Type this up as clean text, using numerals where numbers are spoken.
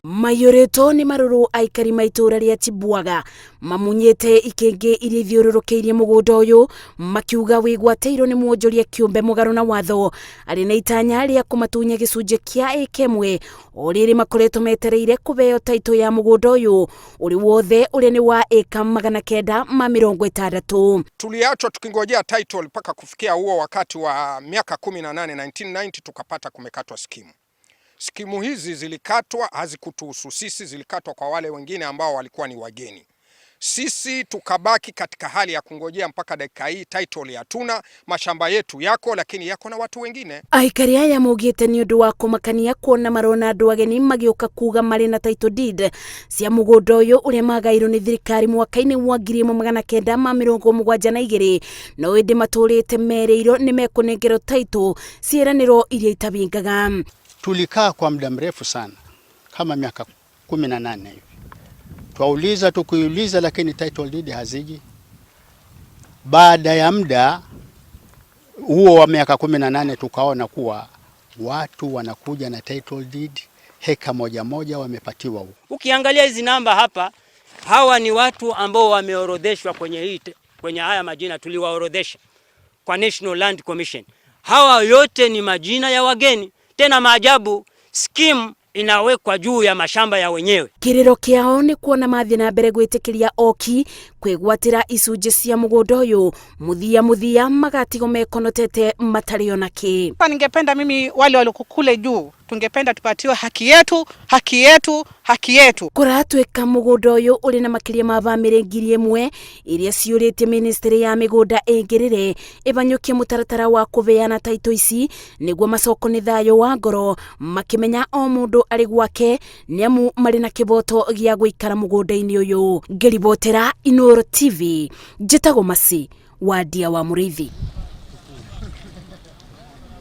Maiyũrĩtwo nĩ marũrũ aikari ma itũũra rĩa Chibwaga mamunyĩte ikĩngĩ iria ithiũrũrũkĩirie mũgũnda ũyũ, makiuga wĩgwatĩirwo nĩ mwonjoria kĩũmbe mũgarũ na watho arĩ na itanya rĩa kũmatunya gĩcunjĩ kĩa ĩka ĩmwe o rĩrĩ makoretwo metereire kũheo taitũ ya mũgũnda ũyũ ũrĩ wothe ũrĩa nĩ wa ĩka 960. Tuliachwa tukingojea title mpaka kufikia huo wakati wa miaka 18, 1990, tukapata kumekatwa skimu. Skimu hizi zilikatwa, hazikutuhusu sisi, zilikatwa kwa wale wengine ambao walikuwa ni wageni. Sisi tukabaki katika hali ya kungojea mpaka dakika hii, title hatuna. Mashamba yetu yako, lakini yako na watu wengine. Aikari aya maugĩte nĩ ũndũ wa kũmakania kuona marona andũ ageni magĩũka kuga marĩ na title deed cia mũgũnda ũyũ ũrĩa magairwo nĩ thirikari mwaka-inĩ wa 1972, no ĩndĩ matũrĩte merĩirwo nĩ mekũnengerwo title ciĩranĩro iria itabingaga. Tulikaa kwa muda mrefu sana kama miaka 18 hivi, twauliza tukiuliza, lakini title deed haziji. Baada ya muda huo wa miaka 18 tukaona kuwa watu wanakuja na title deed heka moja moja wamepatiwa huko. Ukiangalia hizi namba hapa, hawa ni watu ambao wameorodheshwa kwenye haya majina tuliwaorodhesha kwa National Land Commission. Hawa yote ni majina ya wageni. Tena maajabu, scheme inawekwa juu ya mashamba ya wenyewe. Kĩrĩro kĩao nĩ kuona mathiĩ na mbere gwĩtĩkĩria oki kwĩgwatĩra icunjĩ cia mũgũnda ũyũ, mũthia mũthia magatigwo mekonotete matarĩ ona kĩ. Hapa ningependa mimi wale walioko kule juu, tungependa tupatiwe haki yetu, haki yetu, haki yetu. Kũratuĩka mũgũnda ũyũ ũrĩ na makĩria ma bamĩrĩ 1000 iria ciũrĩtie ministry ya mĩgũnda ĩngĩrĩre ĩbanyũkie mũtaratara wa kũbeana taitũ ici nĩguo macokwo nĩ thayũ wa ngoro makĩmenya o mũndũ arĩ gwake, nĩamu marĩ na kĩboto gĩa gũikara mũgũnda-inĩ ũyũ. Ngĩribotera Inooro TV, njĩtagwo Masi Wandia wa Mũrĩithi.